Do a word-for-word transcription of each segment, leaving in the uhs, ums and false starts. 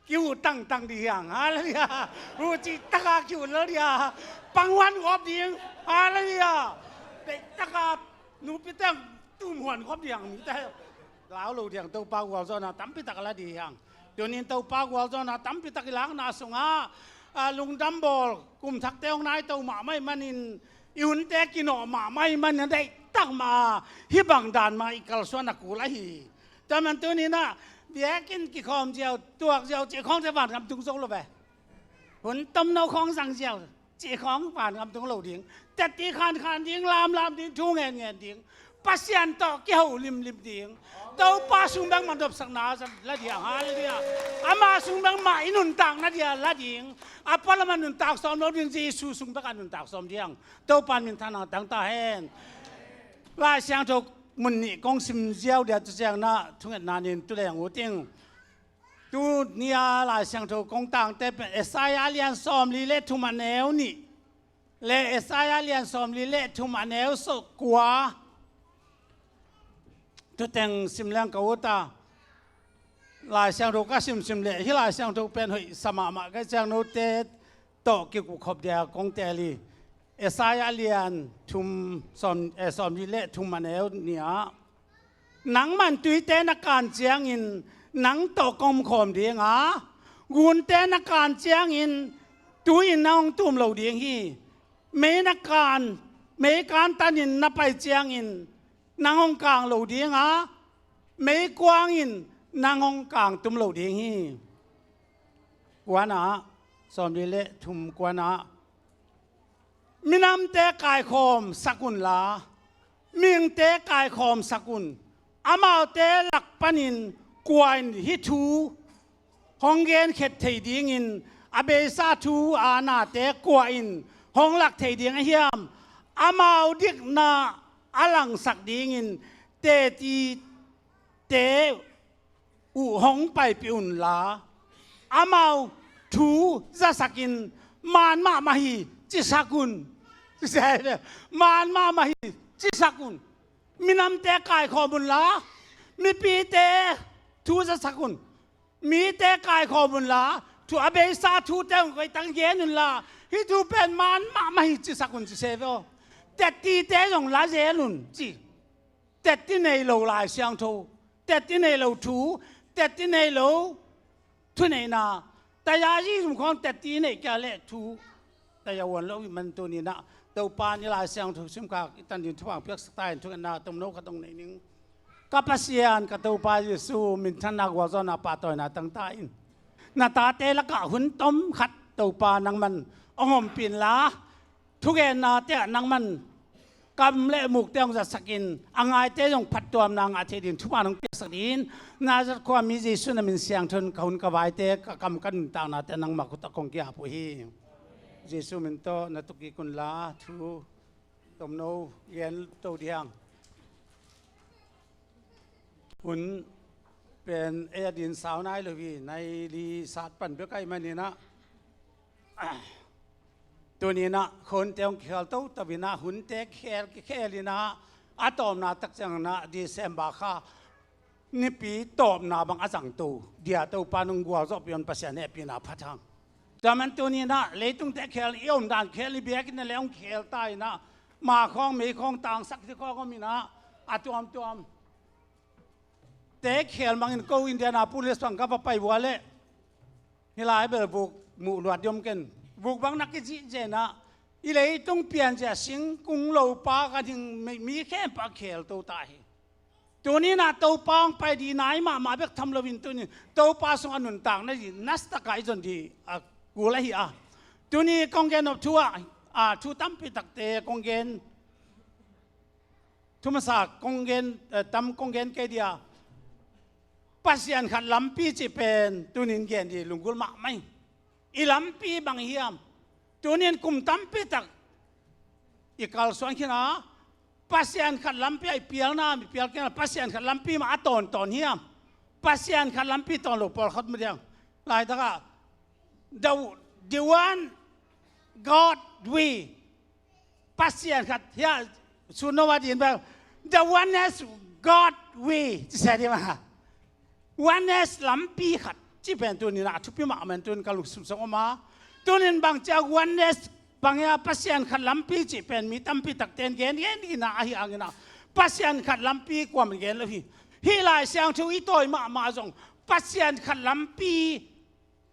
kihuh tangtang dih hiang. Halleluiah. Huhcih taka kihuh lo dih a, panghuan gawp ding. Halleluiah. Deih taka nupi teng tumhuan gawp dih hiang. Mite lau lo dih hiang. Topa gualzawhna tampi tak la dih hiang. Tunin Topa gualzawhna tampi tak i lakna sungah, a, lungdam bawl, kum thakte hong naito mahmah ih manin, i hunte kinawh mahmah ih manin a deihtak mah a, hih bang dan mah i kalsuan a kul ahi hi. Tua man tuninah biakinn kikhawm ziau, tuak ziau cih khawngte vangam tung zo lo ve. Hun tomno khawng zang ziau cih khawng vangam tung lo ding. Tetti khankhan ding, lamlam ding, thu ngenngen ding. Pasian tawh kiho limlim ding. Topa sung bek mah nopsakna la ding. Halleluiah. Ama sung bek mah i nuntakna dia la ding. A pualam a nuntak sawm lo ding, Jesu sung bek a nuntak sawm ding. Topa in minthanna tang ta hen. Lai Siangtho mun nih kong sim ziau dia, tu ciangin ah thungetna nin tu leng ut ing. Tuni a Lai Siangtho kong tangte pen Isaiah lian sawmli le thum a neu nih le Isaiah lian sawmli le thum a neu sawm kua. Tuteng sim leng ka ut a, Lai Siangtho ka simsim leh hih Lai Siangtho pen hoih sa mahmah ka hih ciang note tawh kikup khop dia kong teel hi. Isaiah lian thum sawm, eh, sawmli le thum a neu nih ah, nangman tuite na kan ciangin nang tawh ka omkhawm ding a, gunte na kan ciangin tui-in nang hong tum lo ding hi. Mei na kan, mei kantanin na pai ciangin nang hong kang lo ding a, meikuang in nang hong kangtum lo ding hi. Kuana, sawmli le thum kuana, minamte kaikhawm sak unla, mihingte kaikhawm sak un. Amaute lak panin kua in hih thu hong genkhiat thei dingin, a beisa thu a nate kua in hong lak thei ding a hiam? Amau dikna a langsak dingin tetite uh hong paipih unla, amau thu zasakin, man mahmah hi, cisak un. Man mahmah hi, cisak un. Minamte kaikhawm unla, mipite thu zasak un. Mite kaikhawm unla, thu a beisa thute hong koitak gen unla, hih thu pen man mahmah hi, cisak un, ci se ve aw. Tettite zong la zel un, ci. Tetti nei lo Lai Siangtho, tetti nei lo thu, tetti nei lo thuneihna. Taya zi zum khawng tetti neih kia leh thu taya uan lo ih man tuninah Topa in i Lai Siangtho simkhak i tan ding thupha piaksak ta in, thungetna tomno khat hong nei ning. Ka Pasian, ka Topa Jesu, minthanna, gualzawhna, pahtawina tang ta in. Na tate lakah hun tom khat Topa nangman hong ompih inla, thugennate ah nangman kam le mukte hong zatsakin, a ngaite zong phattuamna ngah thei ding thupha nong piaksak dingin, Nazareth khuami Jesu na min siangtho in ka hun ka vaite, ka kam ka nuntaknate nangmah khut ah kong ki-ap uh hi. Jesu min tawh na tuk kik unla, thu tomno gen to ding. Hun pen ei a din sau nai lo hi, nai li sat pan bek ahih maninah, tuninah khonte hong kikhel toto inah, hunte kikhel kikhel inah, a tawpna tak cianginah December kha nipi tawpna bang a zangto dia Topa nong gualzawhpih un, Pasian hehpihna phat hang. Tua man tuninah leitungte khel, i omdan khel, i biakinn ah le hong khel ta inah, ma khawng mei khawng tangsak, ci khawng om inah, a tuamtuam te khel mangin ko Indianapolis bang ka va pai vua leh, hih lai bel vuk muh luat ding om ken. Vuk bang na kizih zenah, i leitung pianzia singkung lopa ka ding mi, mi khempeuh a khel to ta hi. Tuninah Topa hong pai ding nai mahmah bek tham loin, tunin Topa sungah nuntakna ding nasataka i zon ding a kul ahi a. Tuni kong gen nop thu ah, a, thu tampi takte kong gen, thu masa kong gen, eh, tam kong gen kei dia, Pasian khat lampi cih pen tunin gen ding lunggulh mahmah hi. I lampi bang hiam? Tunin kum tampi tak i kalsuan khin a, Pasian khat lampi ah i pialna, i pial khin a, Pasian khat lampi mah a tawntawn hiam? Pasian khat lampi tawn lo pawlkhat mu diang. Laitakah, the, the one God way. Pasian khat, hia, sun no wa din ba, the oneness God way, ci sia di ma. Oneness lampi khat. Cih pen tuninah a thupi mahmah in tunin ka lungsim sung om a. Tunin bang ciah oneness bang ia Pasian khat lampi cih pen mi tampi takte in gen gen dina ahi anginah Pasian khat lampi kuam gen lo hi. Hih Lai Siangtho i tawi mahmah zong Pasian khat lampi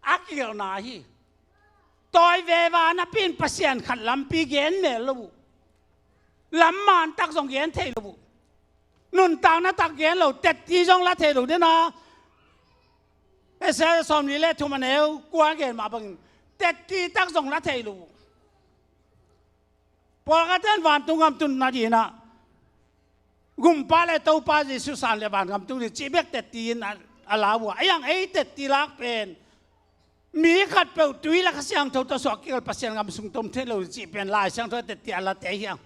a kigelhna hi. Tawi veva napi in Pasian khat lampi gen mel lo uh. Lam man tak zong gen thei lo uh. Nuntakna tak gen lo, tetti zong la thei lo dena. Isaiah sawmli le thum a neu kua gen mah bangin tetti tak zong la thei lo uh. Pawlkhat in vantung gam tunna dinah Gumpa le Topa Jesu san le vangam tung ding cih bek tetti in a, a lau uh a, a iang ei tetti lak pen mi khat peuh tui le Kha Siangtho tawh suak kikal Pasian gam sung tom thei lo cih pen Lai Siangtho tetti a late hi ang.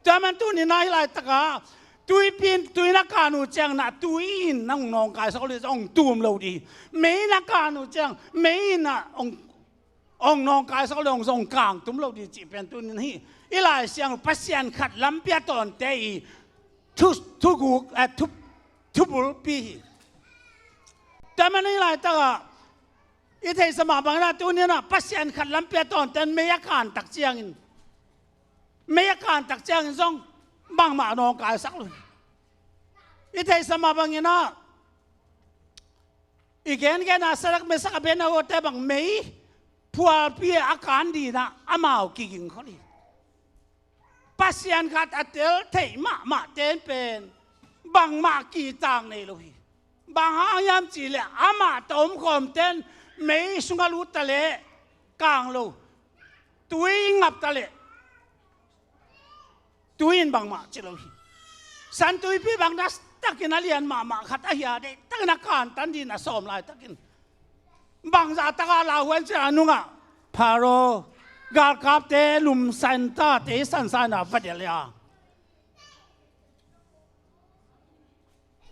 Tua man tuninah hih laitaka tuipi in tui na kan uh cianginah tui in nang nawngkaisak lo ding, hong tum lo ding. Mei na kan uh ciang mei inah hong hong nawngkaisak lo ding, hong kangtum lo ding cih pen tunin hi. I Lai Siang Pasian khat lampi a tawnte i thu, thuguk, eh, thu, thubulpi hi. Tua man i laitakah i theihsa mah banginah tuninah Pasian khat lampi a tawnte in mei a kan tak ciangin, mei a kan tak ciangin zong bangmah nawngkaisak lo hi. I theihsa mah banginah i gengen a Sadrak, Mesak, Abednego te bang mei phualpi a kan dinah amau kiging khol hi. Pasian khat a tel theih mahmah ten pen bangmah kitak nei lo hi. Bang hang hiam cihleh amah tawh omkhawm ten mei sungah lut taleh kang lo, tui ngap taleh tui in bangmah ci lo hi. San tuipi bang dastakin a lian mahmah khat ahi a, deihtakin a kantan dingin a sawm laitakin bangzah taka lauhuan ciang a nungah Pharaoh galkapte lumsan ta, tei sansa inah va delh a.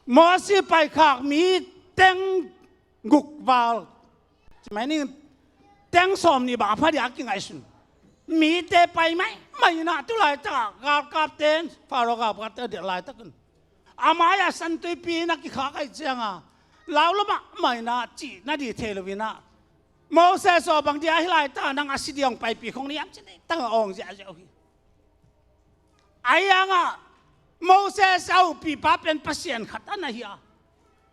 Mosi paikhak mi teng guk val, ci mai ning, teng sawm nih bang a pha ding a kingaihsun. Mite pai maimai inah tu laitakah galkapte in, Pharaoh galkapte a delh laitakin a mai-ah San Tuipi na kikhak ahih cianga lau lo mahmah inah cih na ding thei lo inah Moses aw, bang dia hih laitakah nang a si ding hong paipih khong na hiam ci, deihtakin a awng ziahziah uh hi. Ahi hangah Moses a upihpa pen Pasian khat a na hi a.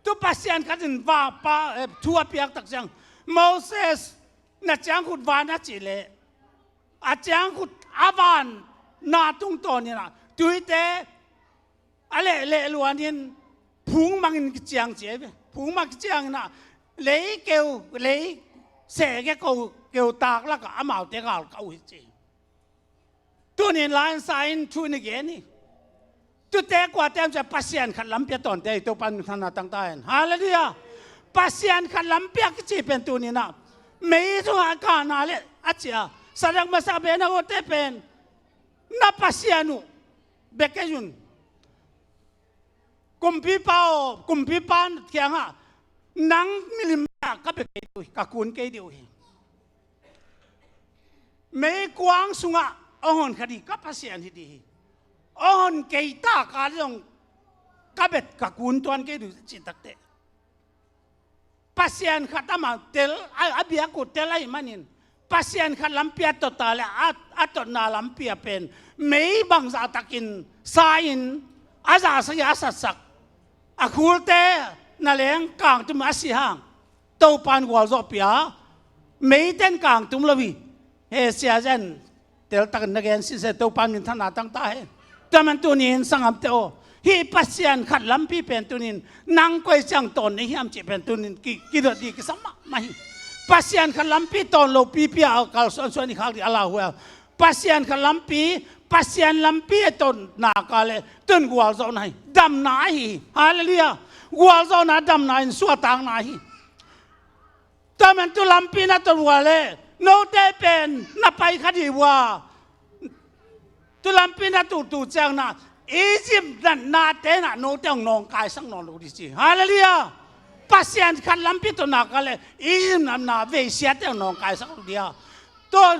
Tu Pasian khat in vapa, eh, thu a piak tak ciang Moses, na ciangkhut va in a cih leh a ciangkhut a va na tungtawn inah tuite a lehleh luanin phungmang in kiciang ci hi ve. Phungmang kiciang inah lei keu, lei sehge ko keu tak lakah amaute galkap uh hi ci hi. Tunin lainsa in thu in i gen hi. Tute kuate hiam cih leh Pasian khat lampi a tawnte hi. Topa minthanna tangta hen. Halleluiah. Pasian khat lampi a kici pen tuninah mei sungah a kana le a cia Sadrak, Mesak, Abednego te pen na Pasian uh bia kei un. Kumpipa aw, kumpipa kiangah nang milim ah ka bia kei ding uh hi, ka kun kei ding uh hi. Meikuang sungah hong honkha ding ka Pasian hi ding hi. Hong hon kei ta ka leh zong ka bia, ka kun tuan kei ding uh hi, cih takteh Pasian khat amah tel, a, a biak uh tel ahih manin Pasian khat lampi a tot a le a, a totna lampi a pen mei bangzah takin sa-in a zahsak a satsak, a khulte na leng kangtum a si hang Topa in gualzawhpih a, meite in kangtum lo hi. He sia zen teltakin na gen sitset, Topa in minthanna tangta hen. Tua man tunin sanggamte aw, hih Pasian khat lampi pen tunin nang koi ciang tawn na hiam cih pen tunin ki, kidot ding kisam mahmah hi. Pasian khat lampi tawn lo pipi a kalsuansuan i khak ding a lauhuai a. Pasian khat lampi, Pasian lampi a tawn nak a leh tun gualzawhna hi, damna ahi hi. Halleluiah. Gualzawhna, damna in suahtakna ahi hi. Tua man tu lampi na tot uh a leh note pen na pai kha ding uh a, tu lampi na tuttu ciangin ah Egypt natna tenah note hong nawngkaisak nawn lo ding ci. Halleluiah. Pasian khat lampi tawh nak a leh Egypt natna veisiate hong nawngkaisak lo ding a. Tua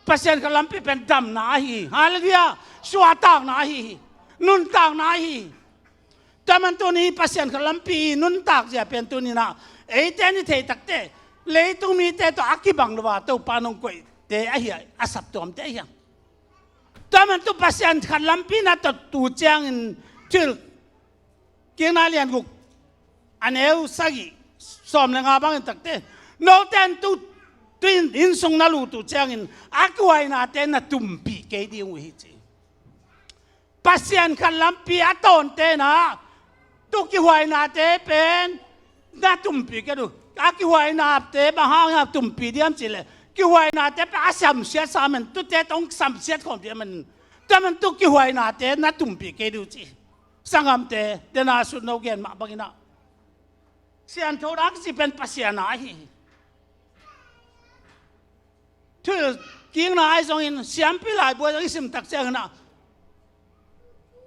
Pasian khat lampi pen damna ahi hi. Halleluiah. Suahtakna ahi hi. Nuntakna ahi hi. Tua man tuni Pasian khat lampi nuntak zia pen tuninah eite ni thei takte Leitung mite tawh a kibang lo a Topa nong koihte ahi a, a saptuamte ahi a. Tua man tu Pasian khat lampi na tawh tu ciangin thil Kikna lian guk a neu sagih sawm le nga bangin takte, note in tu, tu in, inn sung na lut uh ciangin a kihuainate na tumpih kei ding uh hi ci. Pasian khat lampi a tawnte na tu kihuainate pen na tumpih kei ding uh. A kihuainate bang hang a tumpih diam cih leh kihuainate pen a samsiat sa man, tute tawh samsiat khawm diam man, tua man tu kihuainate na tumpih kei ding uh ci. Sanggamte, dena sut no gen mah bangin ah, siangtho dan kici pen Pasian a ahi hi. Thil kikna ahi zongin siampi laibu ah zong i sim tak ciangin ah,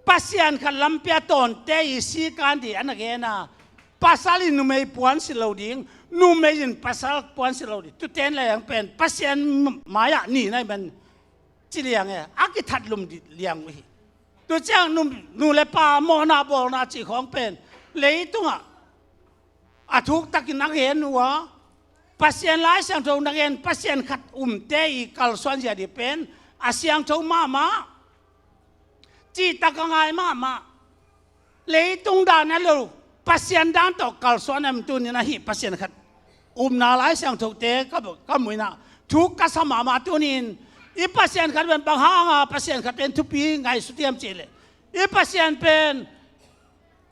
Pasian khat lampi a tawnte i sikan ding a na gen a, pasal in numei puansilh lo ding, numei in pasal puansilh lo ding. Tuten leng pen Pasian mai-ah ni na hi man ci liang e, a kithat lum liang uh hi. Tu ciang nu, nu le pa mawhna bawlna cih khawng pen leitungah a thuktakin a gen uh a, Pasian Lai Siangtho na gen, Pasian khat umte i kalsuan zia ding pen a siangtho mahmah, cihtak a ngai mahmah. Leitung dan a lo, Pasian dan tawh kalsuan em? Tunin ahi Pasian khat umna Lai Siangthote ka, ka muh in ah thuk ka sa mahmah. Tunin i Pasian khat pen bang hanga Pasian khat pen thupi ngaihsut hiam cih leh, i Pasian pen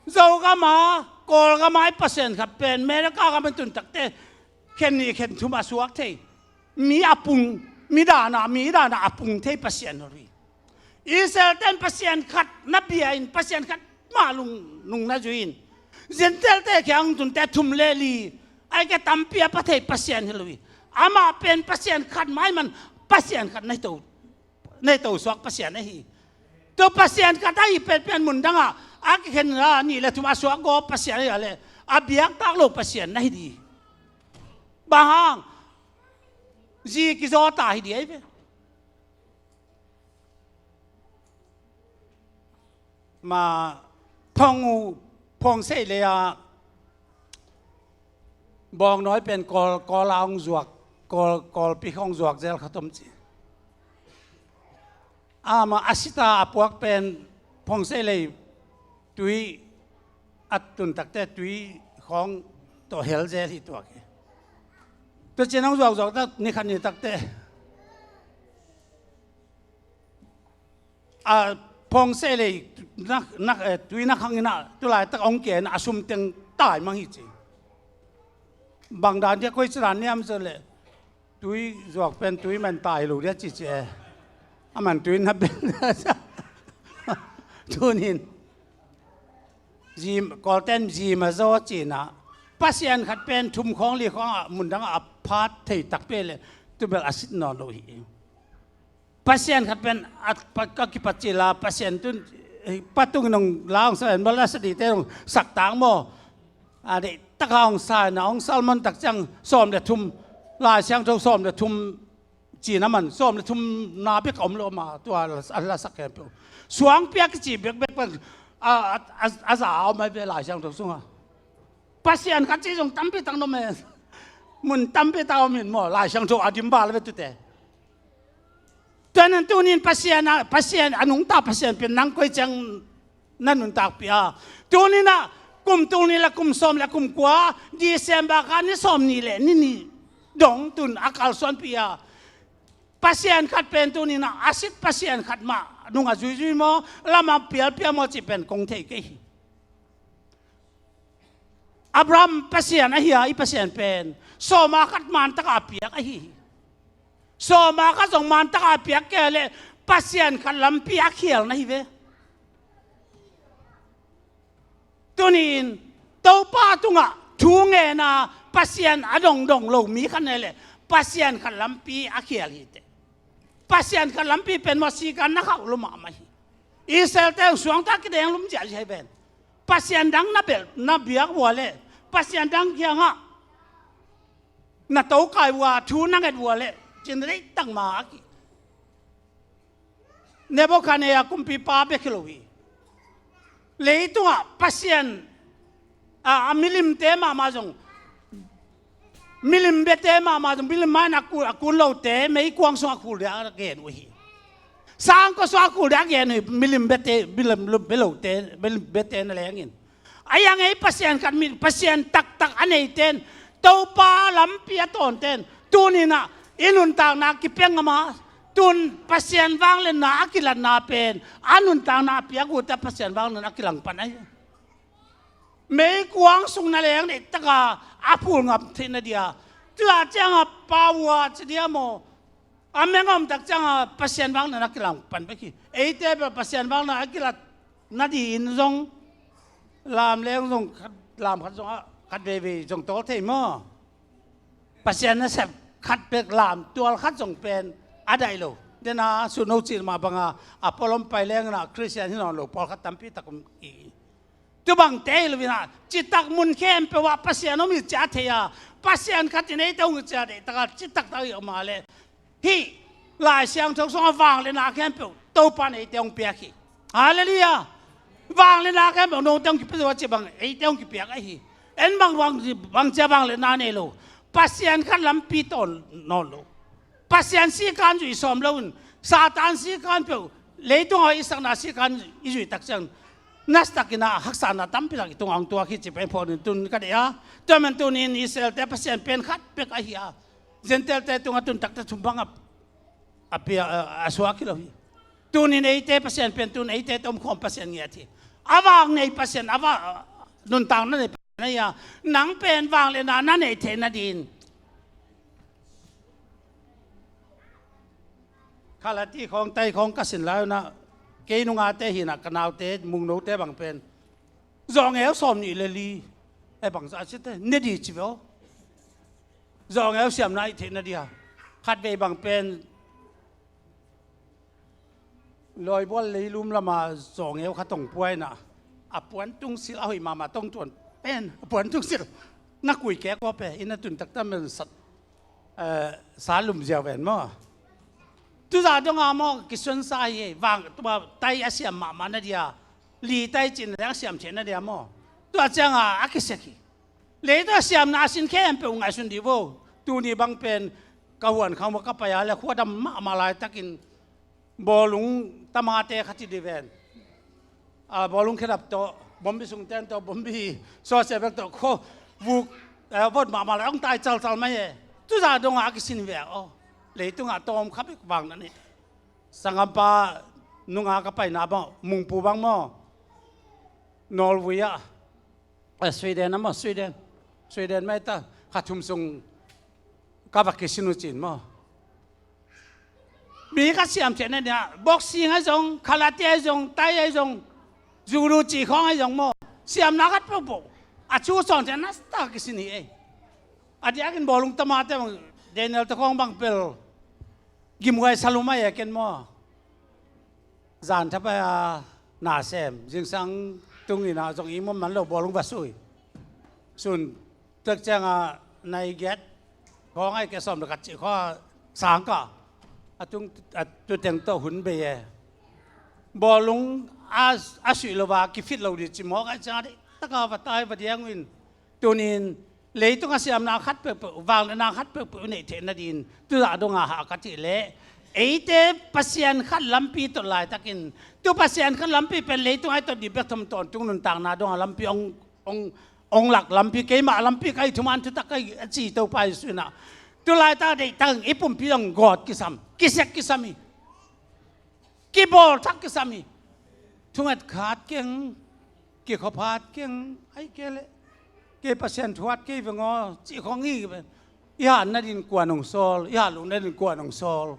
Zogam a, Kawlgam a i Pasian khat pen America gam a tun takte khen nih khen thum a suak thei, mi a pung, mi dana, mi dana a pung thei Pasian hi lo hi. Israel ten Pasian khat na bia in, Pasian khat mah lung, nung na zui in, Gentile te kiang tunte thum le li, ai ke tampi a pa thei Pasian hi lo hi. Amah pen Pasian khat mah hi man, Pasian khat na hi to, na hi to suak Pasian ahi. Tua Pasian khat ahi pen pen mun dangah a kikhen a nih le thum a suak gawp Pasian ahi a leh a biaktak lo Pasian na hi ding. Bang hang? Zi kizawta hi ding ahi ve. Ma phawng uh, phawng sei lei a bawngnawi pen Kawl, Kawl a hong zuak, Kawl, Kawlpi hong zuak zel khat om ci. Ama a sita a puak pen phawng sei lei tui a tun takte tui khawng tawh hel zel hi tuak hi. Tua cin hong zuakzuak tak ni khat ni takte a phawng sei lei na, na, eh, tui na khang in ah tulaitak hong kia in ah a sum teng tai mang hi ci. Bang dan dia koi ci dan niam zaw leh tui zuak pen tui man tai lo dia ci ci e. A man tui na ben. Tunin zi, Kawlten zi ma zaw ci in ah Pasian khat pen thum khawng li khawng ah mun dang ah a phat thei takpi leh tu bel a sit nawn lo hi. Pasian khat pen a pa, ka kipat cil a Pasian tun, eh, patung in hong la hong sa en maw, la sa dite hong sak tang maw? A deih taka hong sa in ah hong salmon tak ciang sawm le thum, Lai Siangtho sawm le thum cina man, sawm le thum na bek a om lo ma, tua la, a la sak khempeuh. Suangpi a kici bekbek pen a, a, a, a za a om ai ve Lai Siangtho sungah. Pasian khat ci zong tampi tak na om e. Mun tampi tak a om in maw, Lai Siangtho a dim bal ve tute. Tua nan tunin Pasian a, Pasian a nungta Pasian pen nang koi ciang na nuntakpih a. Tunin ah kum tul nih le kum sawm le kum kua, December kha ni sawm nih le ni nih dong tun a kalsuanpih a. Pasian khat pen tunin ah a sit Pasian khat mah nung a zuizui maw, lam a pialpial maw cih pen kong thei kei hi. Abraham Pasian ahi a, i Pasian pen sawma khat mantaka a piak ahi hi. Sawma khat zong mantaka a piak kei leh Pasian khat lampi a khial na hi ve. Tunin Topa tungah thu ngen a Pasian a dongdong lo mi khat nei leh Pasian khat lampi a khial hi teh. Pasian khat lampi pen maw sikan na khauh lo mahmah hi. Israel te suangta kideng lum ziahziah hi ven. Pasian dang na belh, na biak uh a leh, Pasian dang kiangah na tokai uh a, thu na nget uh a leh, cin deih tak ma a ki. Nebuchadnezzar kumpipa bek hi lo hi. Leitungah Pasian a, a milimte mahmah zong Milim biate mahmah zong, milim mah in a kun, a kun lote meikuang sungah khul dia a gen uh hi. Sangkua sungah khul dia a gen uh hi, milim biate, milim biate, milim biate na lengin. A iang ei Pasian khat, mi Pasian taktak a neite in, Topa lampi a tawnte in, tuni-in ah i nuntakna kipia ngam a, tun Pasian vangliatna a kilatna pen a nuntakna a piak uhte Pasian vangliatna a kilangpan ahi. Meikuang sung na leng deihtak a a phul ngam theihna dia, tua ciangah pau a ci dia maw, a mengawm tak ciangah Pasian vangliatna a kilangpan bek hi. Eite bel Pasian vangliatna a kilat nadingin zong lam leng zong khat, lam khat zong a khat veivei zong tawl thei maw? Pasian nasep khat bek lam tual khat zong pen a daih lo. Dena sut no cih mah banga a pawlom pai leng inah Khristian hi nawn lo pawlkhat tampi tak om hi. Tubangte hi lo inah citak mun khempeuh ah Pasian om hi ci a thei a, Pasian khat in eite hong hi ci a deihtak a citak tak hi om a leh, hih Lai Siangtho sungah vangliatna khempeuh Topa in eite hong piak hi. Halleluiah. Vangliatna khempeuh note hong kipia zo a ci bang eite hong kipiak ahi. En bang, bang, bang cia vangliatna nei lo, Pasian khat lampi tawn nawn lo, Pasian sikan zuih sawm loin Satan sikan peuh, leitung a i sakna sikan i zuih tak ciang nasatakin ah haksatna tampi tak i tungah hong tuak hi ci pen phawk in tun ka deih a. Tua man tunin Israelte Pasian pen khat bek ahi a, Gentile-te tungah tun takte thum bang a, a pia, a, a suak hi lo hi. Tunin eite Pasian pen tun eite tomkhawm Pasian ngiat hi. A vang nei Pasian, a vang, a, nuntakna nei Pasian ahi a, nang pen vangliatna na neih theih nadingin. Khalati khawng, Tai khawng ka sin lai unah, kei nungate hinah ka naute, mungnote bang pen zawngeu sawm nih le li, e bang a cite ne di ci ve aw. Zawngeu siamna i theihna dia, khatvei bang pen lawibual leilum lama zawngeu khat hong pua inah, a puan tungsil a hoih mahmah tongtuan pen a puan tungsil na kuikek aw pe ina tun taktak men sat, eh, sa lum ziau ven maw? Tuzah donga maw kisuansa hi ei, vang tua tai a siam mahmah na dia, li tai cin a siam theihna dia maw? Tua cianga a kisek hi. Leitung a siamna a sin khempeuh ngaihsun dih vo. Tuni bang pen ka huan khang maw ka pai a le khuadam mahmah laitakin bawlung tamate khat hi dih ven. A, bawlung khedap tawh, bombi sungten tawh, bombi sawsia bek tawh kho vuk, eh, vot mahmah lai hong tai calcal mai e. Tuzah donga a kisin ve aw. Leitungah tawm kha bek vang na ni. Sangampa nunga ka paina bang, Mungpu bang maw, Norway ah, eh, Sweden ah maw, Sweden, Sweden mai ta, kha thum sung ka va kisin uh cin maw. Mi ka siam theihna dia, boxing ahi zong, karate ahi zong, tai ahi zong, judo cih khawng ahi zong maw, siamna khat peuhpeuh a cu sawn theihna nasata kisin hi ei. A diakin bawlung tamate bang, Daniel te khawng bang pel gimhuai salum ahi a ken maw. Zan thapai a na sem, zingsang tungin ah zong i mawm man lo bawlung va sui. Sun tek cianga nai giat khawng ahi kei sawm le khat cih khawng a sang ka. A tung, a tuteng tawh hun bei e. Bawlung a, a suih lo va kifit lo dih cimawk ahi cianga dih taka va tai va diang uh in. Tunin leitung a siamna khat peuhpeuh, vangliatna khat peuhpeuh i neih theih nadingin tuzah donga hah ka cih leh, eite Pasian khat lampi tot laitakin, tu Pasian khat lampi pen leitung a i tot dih bek tham tawntung nuntakna donga lampi hong, hong, hong lak lampi, keimah lampi ka hi thuman thutak ka hi a ci Topa Jesuh in ah. Tu laitak deihtak i pumpi zong gawt kisam, kisek kisam hi. Kibawl thak kisam hi. Thunget khat keng, kikhop hat keng, ai kei leh kei Pasian thuat kei veng aw cih khawng hi. I hat nadin kuan hong sawl, i hat loh nadin kuan hong sawl.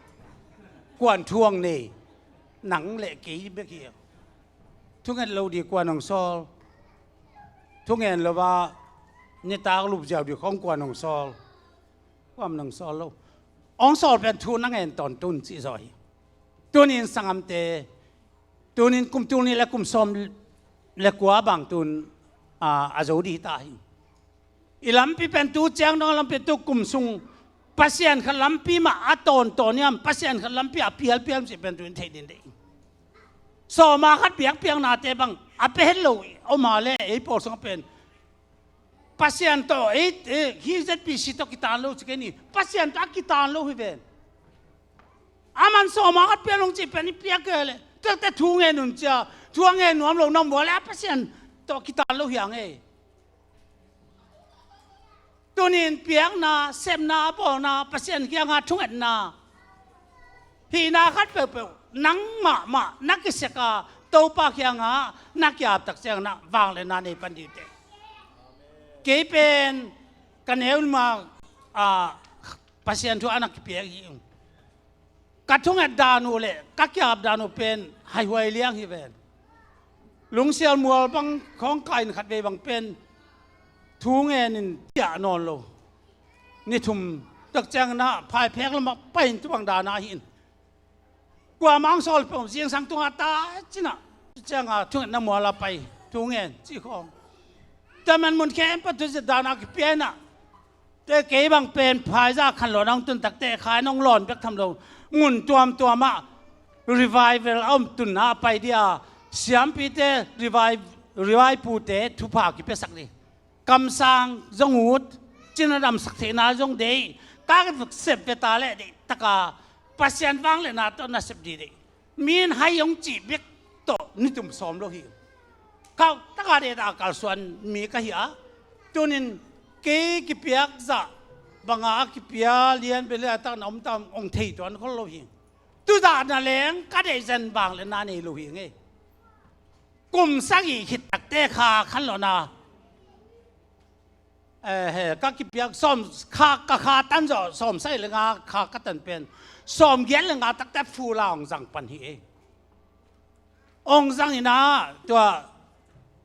Kuan thu hong nei, nang le kei bek hi. Thunget lo dih kuan hong sawl. Thungen lo a nitak lup ziau dih khawng kuan hong sawl. Kuam nang sawl lo. Hong sawl pen thu na ngen tawntung cih zaw hi. Tunin sangamte, tunin kum tul nih le kum sawm le kua bang tun, a, a zo dih ta hi. I lampi pen tu ciang dong a lampi tu kum sung Pasian khat lampi mah a tawntawn hiam, Pasian khat lampi a pialpial hiam cih pen tunin theih ding dih. Sawma khat biakpiaknate bang a pia het lo om a le ei pawl sungah pen Pasian tawh ei, ei, hi Z P C tawh kitan lo ci kei ni. Pasian tawh a kitan lo hi ven. A man sawma khat pian hong cih pen i piak kei leh, tuate thu ngen un cia, thu a ngen nuam lo na om vua leh a Pasian tawh kitan lo hi ang ei. Tunin piakna, sepna, a bawlna, Pasian kianga thungetna hihna khat peuhpeuh nang mahmah na kisek a, Topa kiangah na kiaptak ciangin ah vangliatna nei pan dih teh. Kei pen ka neu ma, a, Pasian thu a na kipiak hi ung. Ka thunget dan uh le ka kiap dan uh pen haihuai liang hi ven. Lungsial mual bang khawng ka in khatvei bang pen thu ngenin tiah nawn lo. Ni thum tak ciangin ah phaiphek lamah pai in tubang dan ah hi in. Kuamah hong sawl peuh zingsang tungah ta cinah, ciangah thungetna mual a pai, thu ngen cih khawng. Tua man mun khempeuh thu zet dan ah kipia inah, te kei bang pen phaiza khanlawh nang tun takte kha in hong lawn bek tham lo. Mun tuamtuamah revival a om tunna a pai dia, siampite, revive, revive pute thupha kipiasak dih. Kamsang zong ut, cina damsak theihna zong deih, ka sep veta leh deih taka Pasian vangliatna tawh na sep dih deih. Mi in hai hong cih bek tawh nitum sawm lo hi. Khauh taka deih ta kalsuan mi ka hi a, tunin kei kipiak zah banga a kipia lian bia lian tak na om tam hong thei tuan khol lo hi. Tuzah na leng ka deih zen vangliatna nei lo hi ngei. Kum sagih khit takte kha khanlawhna, eh, he, ka kipiak sawm, kha, ka kha tan zawh sawm sagih le nga kha ka tan pen sawm giat le nga takte fula hong zang pan hi ei. Hong zang inah tua,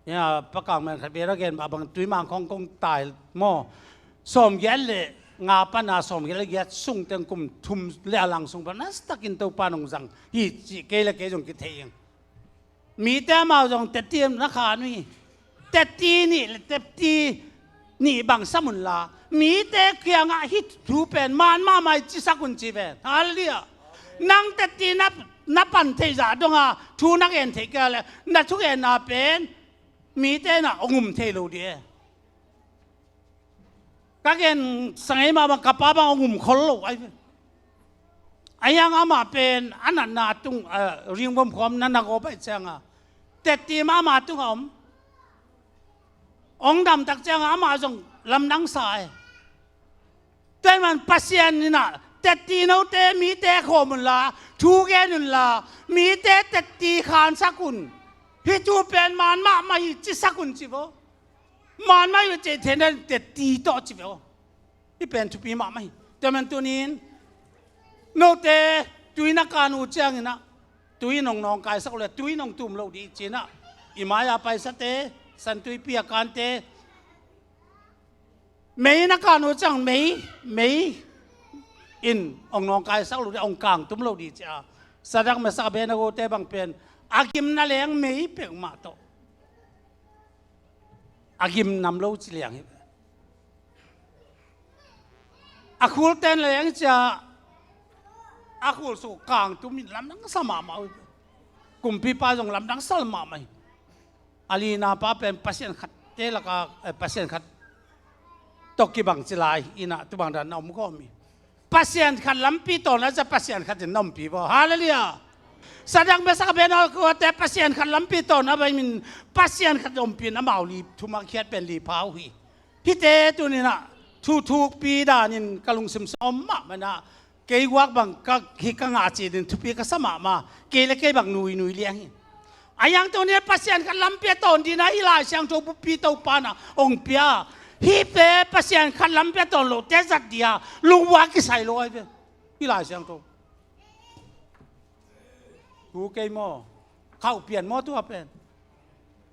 ya, pakang men khat bera gen mah bang tui mang khong kong tai maw. Sawm giat le nga pana sawm giat le giat sung teng kum thum le a lang sung pan nastakin Topa hong zang hi cih kei le kei zong kithei ing. Mite amau zong tetti na khan uh hi. Tetti nih le tetti nih bang sam unla, mite kiangah hih thu pen man mahmah hi cisak un ci ven. Halleluiah. Nang tetti na, na pan theih zah donga thu na gen theih kei le na thugenna pen mite na hong um thei lo dih e. Ka gen sangei mah bang ka pa bang hong um khol lo ai ve. A hiang amah pen a natna tung, a, ringvom khawm na na gawp ai cianga tetti mah amah tung a om. Hong damtak cianga amah zong lamdang sa ai. Tua man Pasian inah tetti note mite khawm unla, thu gen unla, mite tetti khansak un. Hih thu pen man mahmah hi cisak un ci vo. Man mah hi cih theihna tetti tawh ci ve aw. Hih pen thupi mahmah hi. Tua man tunin note tui na kan uh cianginah tui in hong nawngkaisak uh le tui in hong tum lo dih cinah i mai-a paisate, santuipi a kante, mei na kan uh ciang mei, mei in hong nawngkaisak lo dih, hong kang tum lo dih cia. Sadak, Mesak, Abednego te bang pen a gimna leng mei peuhmah tawh a gim nam lo ci liang hi. A khul ten leng cia a khul suk kang tum in lamdang sa mahmah uh. Kumpipa zong lamdang sa mahmah hi. A lina pa pen Pasian khat te laka, eh, Pasian khat tawh kibang ci lai inah tubang dan na om gawm hi. Pasian khat lampi tawn a za Pasian khat in na ompi baw. Halleluiah. Sadak, Mesak, Abednego te Pasian khat lampi tawn a va min Pasian khat ompi in amau li thum a khiat pen li pha uh hi. Hihte tuninah thuthukpi danin ka lungsim sawm mahmah inah kei guak bang ka hi ka ngah cih din thupi ka sa mahmah, kei le kei bang nuinui liang hi. A hiang tuni Pasian khat lampi a tawn dina hih Lai Siangtho buppi Topa na hong pia. Hihte Pasian khat lampi a tawn lote zat dia lungvua kisai lo ai ve. Hih Lai Siangtho thu kei maw, khauh pian maw tua pen.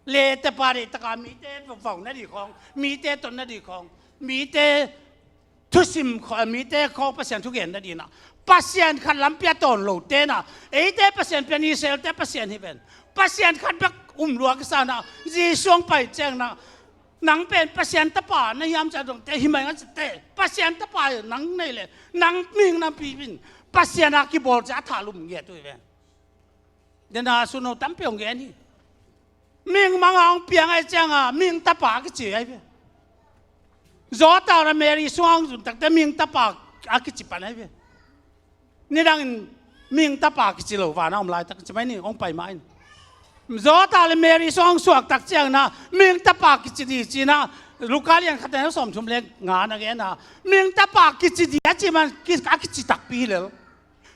Lete pa deih taka mite vau na dih khawng, mite ton na dih khawng, mite thusim khawng, mite khawng Pasian thugen na dih na. Pasian khat lampi a tawn lo te na. Eite Pasian pen Israel te Pasian hi ven. Pasian khat bek um lua kisa na. Jesu hong pai ciang na. Nang pen Pasian tapa na hiam cia dongte hi mai nga cite. Pasian tapa nang nei le nang mihing nampi in Pasian a kibawl cia a thalum ngiat uh hi ven. Dena suno tampi hong gen hi. Mihing manga hong piang ai cianga mihing tapa a kici ai ve. Zawta le Mary sungah hong zun takte mihing tapa a kici pan ahi ve. Nidangin mihing tapa kici lo, vana om laitak ci mai ni, hong pai mah in. Zawta le Mary sungah hong suak tak ciangin ah mihing tapa kici ding ci-in ah, Luka lian khat na sawmthum le nga na gen a, mihing tapa kici ding a ci man, ki-, a kici takpi hi lel.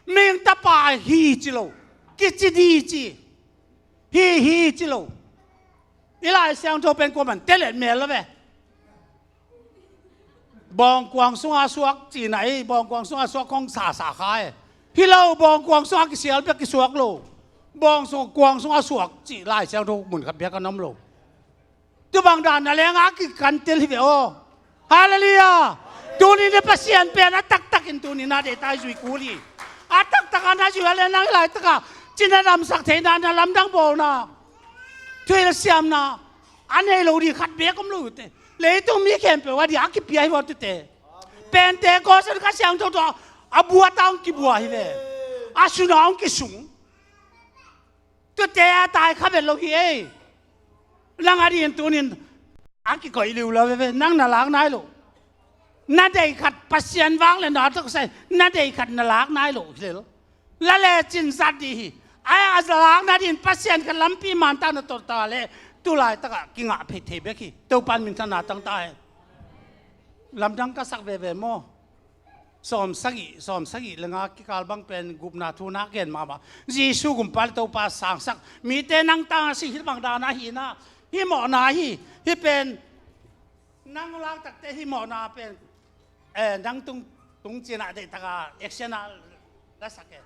Mihing tapa hi ci lo, kici ding ci. Hi hi ci lo. I Lai Siangtho pen kuaman telet mel lo ve. Bawngkuang sungah suak cihna ei, bawngkuang sungah suak khong sasa kha e. Hi lo, bawngkuang sungah kisial bek kisuak lo. Bawngkuang sungah suak cih Lai Siangtho mun khat bek a om lo. Tu bang dan na leng a kikan tel hi ve aw. Halleluiah. Tuni ni Pasian pen a taktakin tuni na deihta zui kul hi. A taktak a na zui a le nang i laitaka cina damsak theihna, na lamdang bawlna, thuhilh siamna a nei lo ding khat bek om lo hi te. Leitung mi khempeuh a ding a kipia hi vawt tute. Pentecost in Kha Siangtho tawh a buata hong kibua hi ve. A suna hong kisung. Tute a tai kha vet lo hi ei. Nang a ding tunin a kikoih liu lo veve, nang na lak nai lo. Na deih khat Pasian vang le na tawh kisai na deih khat na lak nai lo hi lel. La le cin zat ding hi. Ai a lak na ding Pasian khat lampi man ta na tawh ta le tu laitakah kingah phei thei bek hi. Topan minthanna tang ta hen. Lamdang ka sak veve maw? Sawm sagih, sawm sagih le nga kikal bang pen gupna thu na gen mahmah. Jesu gumpa le Topa sangsak mite nang tang a si hi bang dan a hi na, hi mawhna hi, hi pen nang lak takte hi mawhna pen, eh, nang tung, tung cina deihtaka action a la sak e.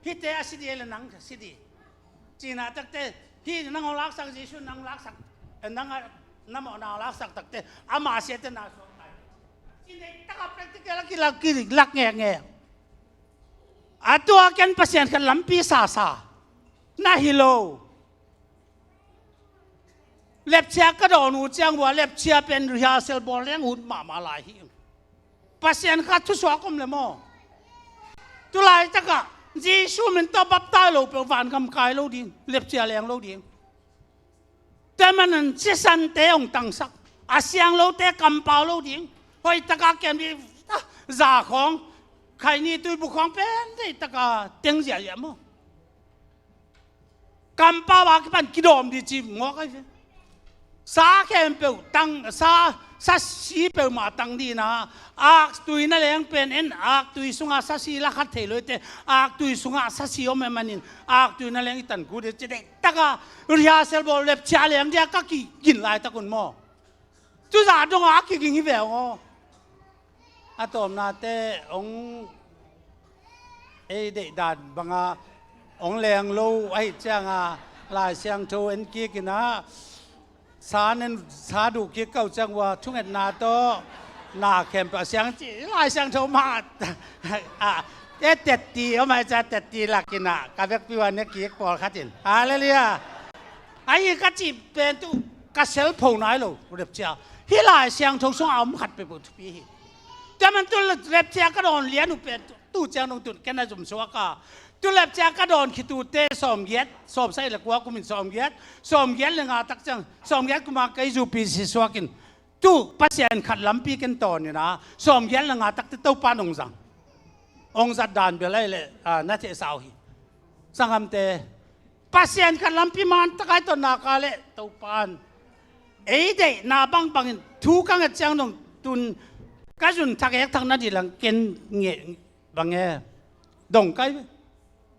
Hite a si di le nang a si di. Cina takte hi nang laksak Jesu nang laksak, eh, nang a, na mawhna laksak takte ama siate na suak kai. Cina taka practical a kilak, kilak ngekngek. A tua ken Pasian khat lampi sasa na hi lo. Lepcia ka dawn uh ciang vua lepcia pen rehearsal bawl leng ut mahmah lai hi. Pasian kha thusuak om le maw? Tu laitakah Jesu min tawh baptai lo peuh vangam kai lo ding, lepcia leng lo ding. Tua manin sisante hong tangsak, a siang lote kampau lo ding. Hoihtaka kem ding, ah, za khawng, khaini tuibu khawng pen deitaka teng ziahziah maw? Kampau a kipan kidawm ding ci mawk ahi ve. Sa khempeuh tang, sa, sa si peuhmah tang dihna, aktui na leng pen en, aktui sungah sa si la khat thei lo te, aktui sungah sa si om e manin, aktui na leng i tan kul ding ci deihtaka, rehearsal bawl lepcia leng dia ka kigin laitak un maw? Tuzah dongah a kiging hi ve aw. A tawmnate hong ei deihdan banga hong leng lo ahih cianga Lai Siangtho en kik inah sa nen sa duh kik kau ciang ua thungetna tawh na khempeuh a siang ci Lai Siangtho mah a, e tetti om ahih ciang tetti lak inah ka vekpi ua ne kik pawlkhat in. Halleluiah. Ahi ka cih pen tu ka selpho nai lo, lepcia. Hih Lai Siangtho sungah a om khat peuhpeuh thupi hi. Tua man tu lepcia ka dawn lian uh pen tu, tu ciang dong tun ken a zum suak a. Tu lepcia ka dawn khit uh te sawmgiat, sawmsagih le kua kum in sawmgiat, sawmgiat le nga tak ciang, sawmgiat kuma kei zupi si suak in. Tu Pasian khat lampi ken tawn inah, sawmgiat le nga takte Topa in hong zang. Hong zat dan bel ahi leh, ah, na thehsa uh hi. Sanggamte, Pasian khat lampi man takai tawn naka le Topa in ei deihna bangbangin thu ka nget ciang dong tun ka zun thak ek thak na dih lang ken ngeh bang e. Dong kai ve.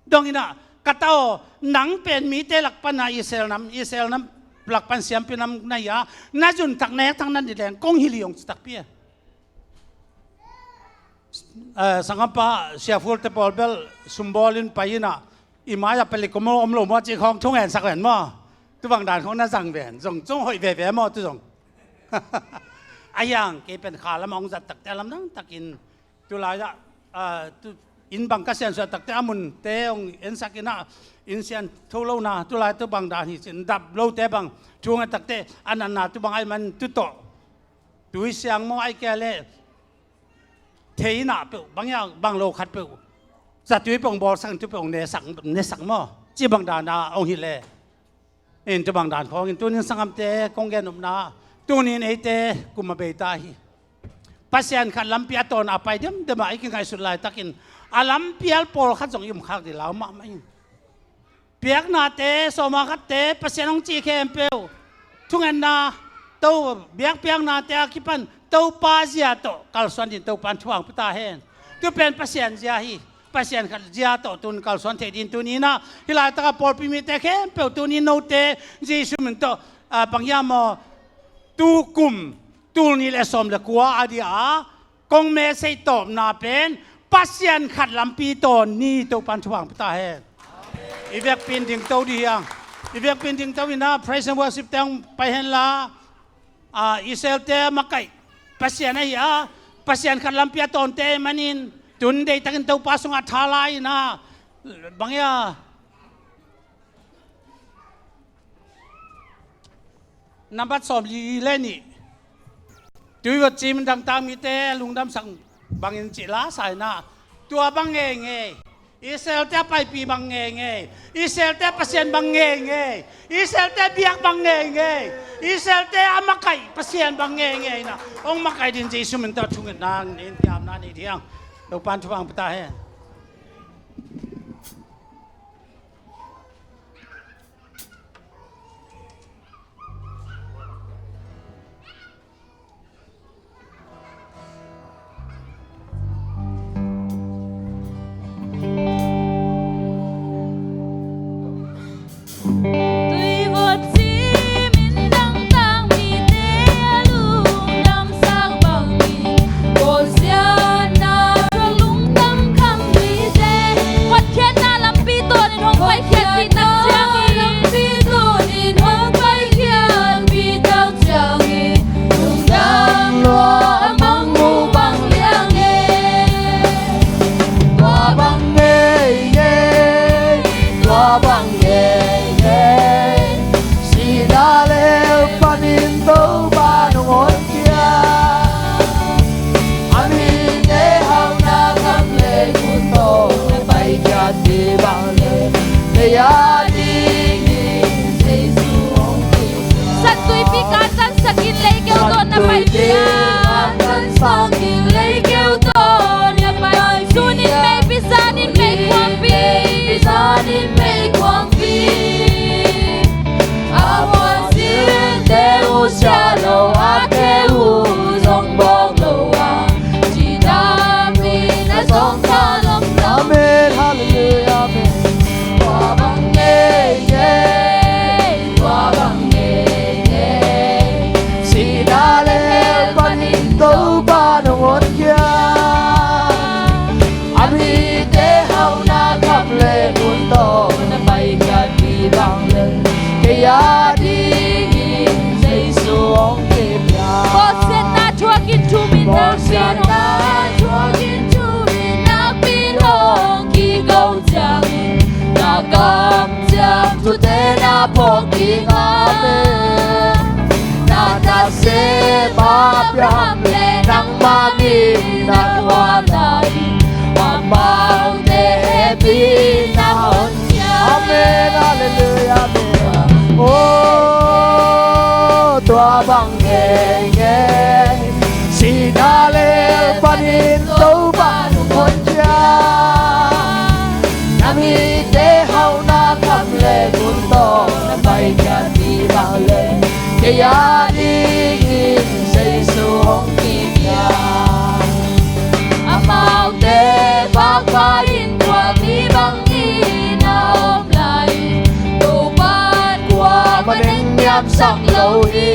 Dong inah, ka ta aw, nang pen mite lak pana Israel nam, Israel nam lak pan siampi nam na hi a, na zun thak na ek thak na dih leng kong hilh hi hong ci takpi e. Eh, sanggampa siafulte pawl bel sumbawlin pai inah i mai-ah palik om lo maw cih khawng thungen sak ven maw? Tu bang dan khawng na zang ven zong zong hoih veve maw tu zong? A hiang kei pen kha lamah hong zat takte a lamdang takin tu lai-ah, ah, tu inn bang ka siansuah takte a munte hong ensak inah inn sian tho lo na tu lai tu bang dan hi cin dap lote bang thu hong et takte a natna tu bang ahi man tu tawh tui siang maw ahi kei leh thei inah peuh, bang ia, bang lo khat peuh. Zatui peuh hong bawlsak in tu peuh hong nesak, nesak maw? Ci bang dana hong hilh le. In tu bang dan khawngin tunin sanggamte kong gen nopna. Tunin eite kum a beita hi. Pasian khat lampi a tawn a pai demdem ah i kingaihsut laitakin a lampial pawlkhat zong i umkhak ding lau mahmah in. Biaknate, sawma khatte, Pasian hong ci khempeuh, thungetna, to, biakpiaknate a kipan Topa zia tawh kalsuan ding Topa in thupha pia ta hen. Tu pen Pasian zia hi. Pasian khat zia tawh tun kalsuan thei ding tuni-in ah, hih laitakah pawlpi mite khempeuh tuni note Jesu min tawh, ah, bang hiam maw, tukum tul nih le sawm le kua a dia a kong message tawpna pen Pasian khat lampi tawn ni. Topa in thupha pia ta hen. I vekpi in dingto dih hiang. I vekpi in dingto in ah praise and worship teng pai hen la. Ah, Israel-te a makaih Pasian ahi a, Pasian khat lampi a tawnte ahih manin tun deihtakin Topa sungah tha la in ah, bang hiam, nambat sawmli le nih. Tui vot cim dangtak mite lungdamsak bangin cih la sa in ah, tua bang ngeingei. Israel-te a paipih bang ngeingei. Israel-te a Pasian bang ngeingei. Israel-te a biak bang ngeingei. Israel-te a makaih Pasian bang ngeingei in ah, hong makaih ding Jesu min tawh thungetna nei in, kiamna nei dih hiang. Topa in thupha pia ta hen. Tui vot cim in dangtak mite a lungdamsak bangin, kawlsiatna thuak lungdam kham mite, hotkhiatna lampi tawnin hong paikhiatpih tak ciangin, lampi tawnin hong paikhiatpih tak ciangin, lungdam lua a mang uh bang liang e. Tua bang ngeingei, tua bang ngeingei. Sihna lel panin Topa nong honkhia. A mite hauhna kham le gun tawh na paikhiatpih bang le, kei a dingin Jesu hong kipia. Sattuipi kantan sakin leikeu tawh na paikhiat. Kantan sakin leikeu tawh na pai. Sunin meipi, zanin meikuangpi. Zanin meikuangpi. A puansilhte uh sia lo, a khe uh zong bawk lo a, cidam in a zong kha lam lam. Amen. Halleluiah. Amen. Tua bang ngeingei, tua bang ngeingei. Sihna lel panin Topa nong honkhia. A mite hauhna kham le gun tawh na paikhiatpih bang le, kei a dingin Jesu hong kipia. Bawlsiatna thuakin thum in nakpi in hong, bawlsiatna thuakin thum in nakpi in hong kiko ciangin, na kam ciang thute na phawk ding a, na nasep Abraham le nangmah min na thuak lai, amaute hehpihna hong. Amen. Halleluiah. Amen. Oh, tua bang ngeingei. Sihna lel panin Topa nong honkhia. Na mite hauhna kham le gun tawh na paikhiatpih bang le, kei a dingin Jesu hong kipia. Amaute vakvak in thuak ni bangin a om lai, Topa in kuamah neng niamsak lo hi.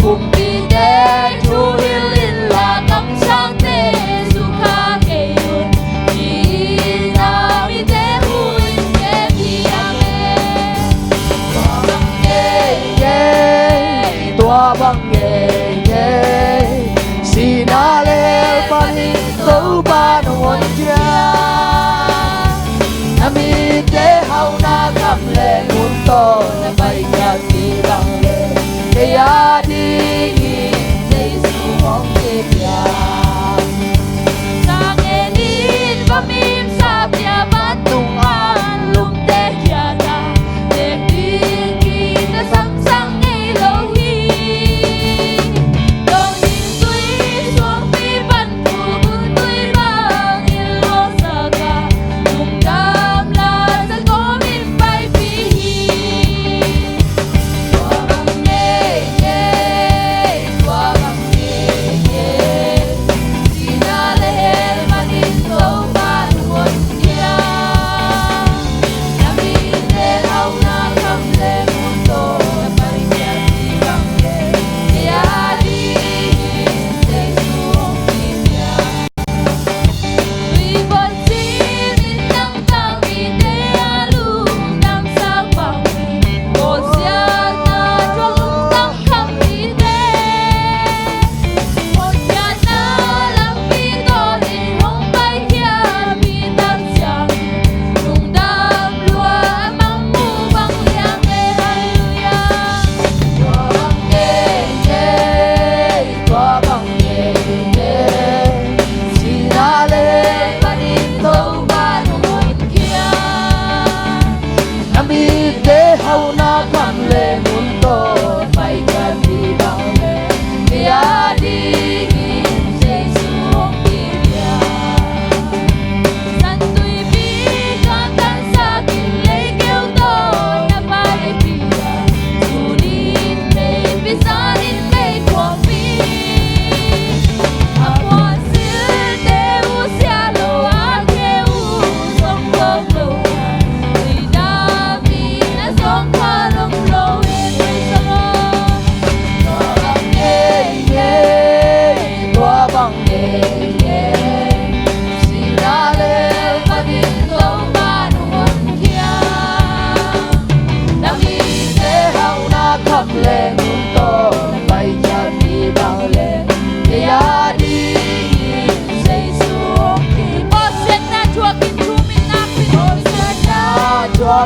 Kumpite thuhilh inla, kamsangte sukha kei un. Hih na mite hu in kem hi. Amen. Tua bang ngeingei, tua bang ngeingei. Sihna lel panin Topa nong honkhia. Na mite hauhna kham le gun tawh na paikhiatpih bang le,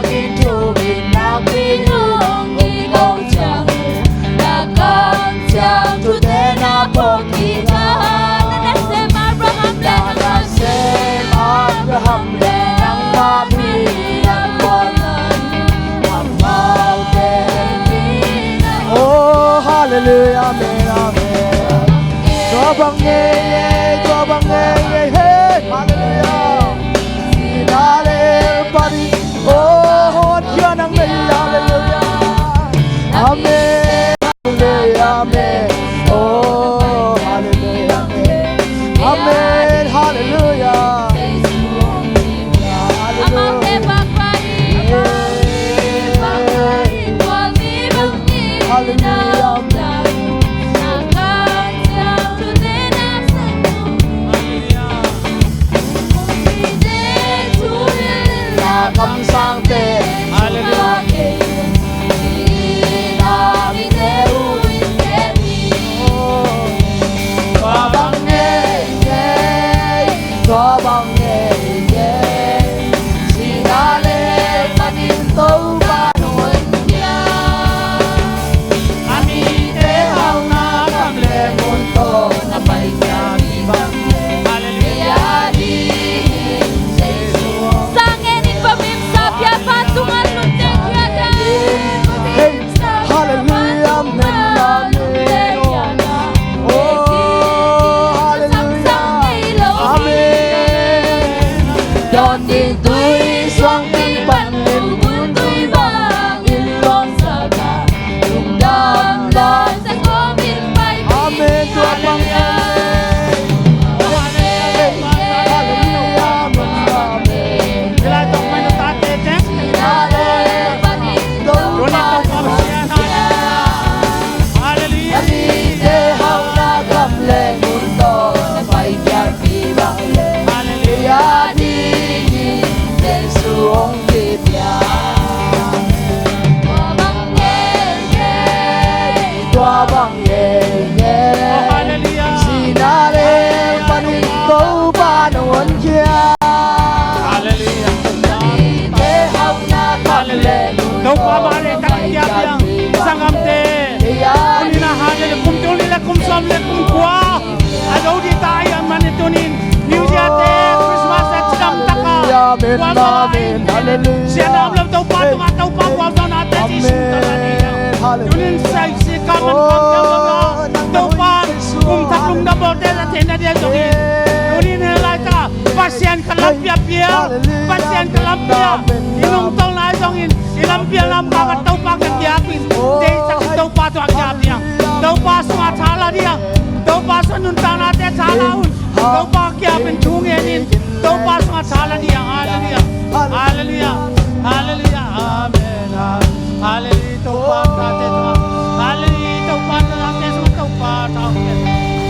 Min thu min nakpi nung kiko ciang, na kamciam thute na phawk kik a. Na nasem Abraham le na nasem Abraham le nangmah mi a khual amaute min a. Oh, hallelujah, amen, amen. Tua bang ngei, tua bang ngei, ngei, hey, hallelujah. Sina le panin, oh, hot kia nang mei, hallelujah. Amen, hallelujah, amen. Oh, hallelujah, amen. Amen, hallelujah. Hallelujah. Hallelujah. A mite hauhna gam le mun tawh na paikhia mi bang. Hallelujah. Sangen in bawm in sa pia pa tungah lunte khia ta. Hey, hallelujah, amen, amen. Oh, hallelujah. Amen. Dawn ding tui suang tui pan lem gun tui bang in lawm sa ta. Lungdam lai sa kawm in pai. Amen. Tua bang. Hallelujah. Amen. Amen. Hallelujah. Hallelujah. Tua bang ngei ngei. Oh, hallelujah. Sina le panin Topa nong honkhia. Hallelujah. Hallelujah. Topa mah le tak kia biang sanggamte. Tuni na hallelujah. Kum tul nih le kum sawm le kum kua a zo ding ta ahih manin tunin New Year te, Christmas te cidam taka. Amen, amen. Hallelujah. Siatna om lo Topa tungah Topa gualzawhnate Jesu tawh na ding. Hallelujah. Tunin sai si ka man kham tel lo la. Topa kum thak lungdam bawlte na theihna dia zongin. Tunin hih laitak ah Pasian ka lampi a pial. Hallelujah. Pasian ka lampi a. Amen. I lungtolhna zongin. I lampi a lamka ka Topa ka kiapin. Deihsak Topa tawh a kiap diang. Topa sungah thala diang. Topa sungah nuntaknate thala un. Topa kiapin thu ngenin Topa sungah thala diang. Hallelujah. Hallelujah. Hallelujah. Amen. Hallelujah. Topa tate tungah. Hallelujah. Topa tate tungah. Topa tate.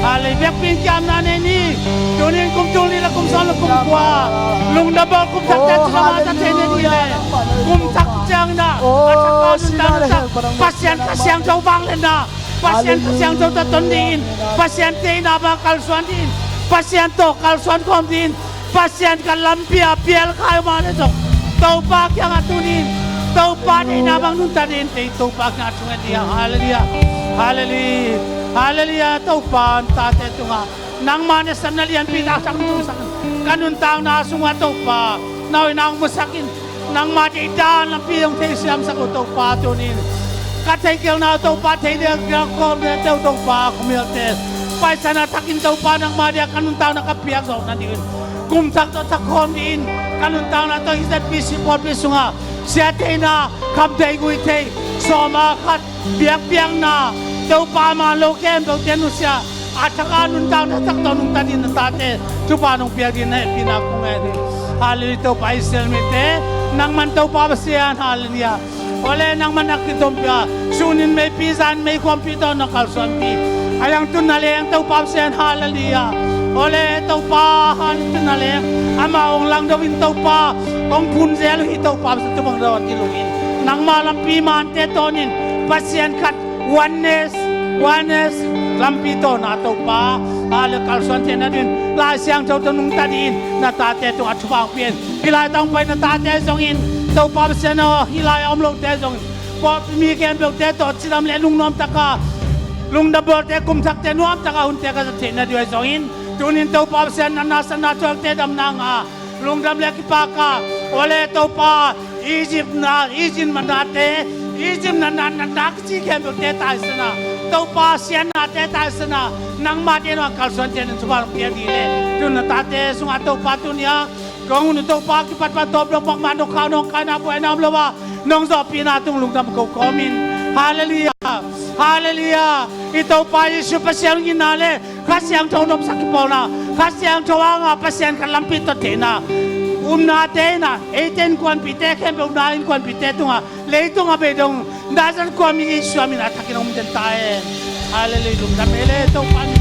Hallelujah. Biakpi'n kiamna nei ni. Tunin kum tul nih le kum sawm le kum kua. Lungdam bawl kum thakte cidam a tate nei ni le. Kum thak ciang na. A thak a nuntak nuntak. Pasian Kha Siangtho vangliatna. Pasian Kha Siangtho tawh ton dingin, Pasian teina bang kalsuan dingin, Pasian tawh kalsuan khawm dingin, Pasian ka lampi a pial kha i om a le zong Topa kiangah tun in, Topa deihna bang nuntak dingin, tei Topa kiangah thungen ding. Hallelujah. Hallelujah. Hallelujah. Topa, na tate tungah nangma nasepna lianpi taktak nungsak in, ka nuntakna sungah Topa na hoihna hong musak in, nangma deihdan lampi hong theisiamsak uh Topa tunin. Ka theikhialhna uh Topa, thei ding a kikhawm ding a teu Topa, khuamialte Paisana thakin Topa nangma dia ka nuntakna ka piak zawh nadingin, kum thak tawh thak khawm dingin ka nuntakna tawh hih Z B C pawlpi sungah siatheihna, khamtheih guihtheih, sawma khat biakpiakna, Topa man lo khempeuhte nusia, a thak a nuntakna thak tawh nungta dingin na tate thupha nong piak dingin na hehpihna kong ngen hi. Hallelujah. Topa, Israel mite, nangman Topa Pasian, hallelujah. Awle, nangman na kitumpih a, sun in meipi, zan in meikhu ompih tawh na kalsuanpih a, a yang tun na leng Topa Pasian, hallelujah. Awle Topa, hallelujah, tun na leng amah hong langdo in Topa hong phun zel uh hi. Topa Pasian, tu bang dawn ding lo in, nangma lampi mante tawnin Pasian khat, oneness, oneness lampi tawh na Topa, a le kalsuan theihna dingin Lai Siangtho tawh nungta dingin na tate tungah thupha hong pia in. Hih laitak hong pai na tate zongin Topa Pasian aw, hih lai a om lote zong pawlpi mi khempeuhte tawh cidam le lungnuam taka, lungdam bawlte kum thakte nuam taka hunte ka zat theihna ding uh ahi zongin, tunin Topa Pasian natna satna thuakte damna ngah a, lungdam le kipaka, awle Topa, Egypt na, Egypt manate, Egypt natna, natna kici khempeuhte taisan a, Topa siatnate taisan a, nangmah te nuah kalsuan te nan thupha pia dih le, tun na tate sungah Topa tunia kong hun uh Topa kipat pan tawp dong pakman dong khau nong kaina buaina om lo a, nong zawhpihna tung lungdam ko kawmin. Halleluiah. Halleluiah. I Topa Jesu Pasian nginna le Kha Siangtho nopsak kipawlna, Kha Siangtho hanga Pasian khat lampi tot theihna, upnate in a, eite innkuanpihte khempeuh upna innkuanpihte tungah, leitung a beidong Nazareth khuami Jesu a min a thakin hong den ta hen. Halleluiah. Lungdam ei le Topa.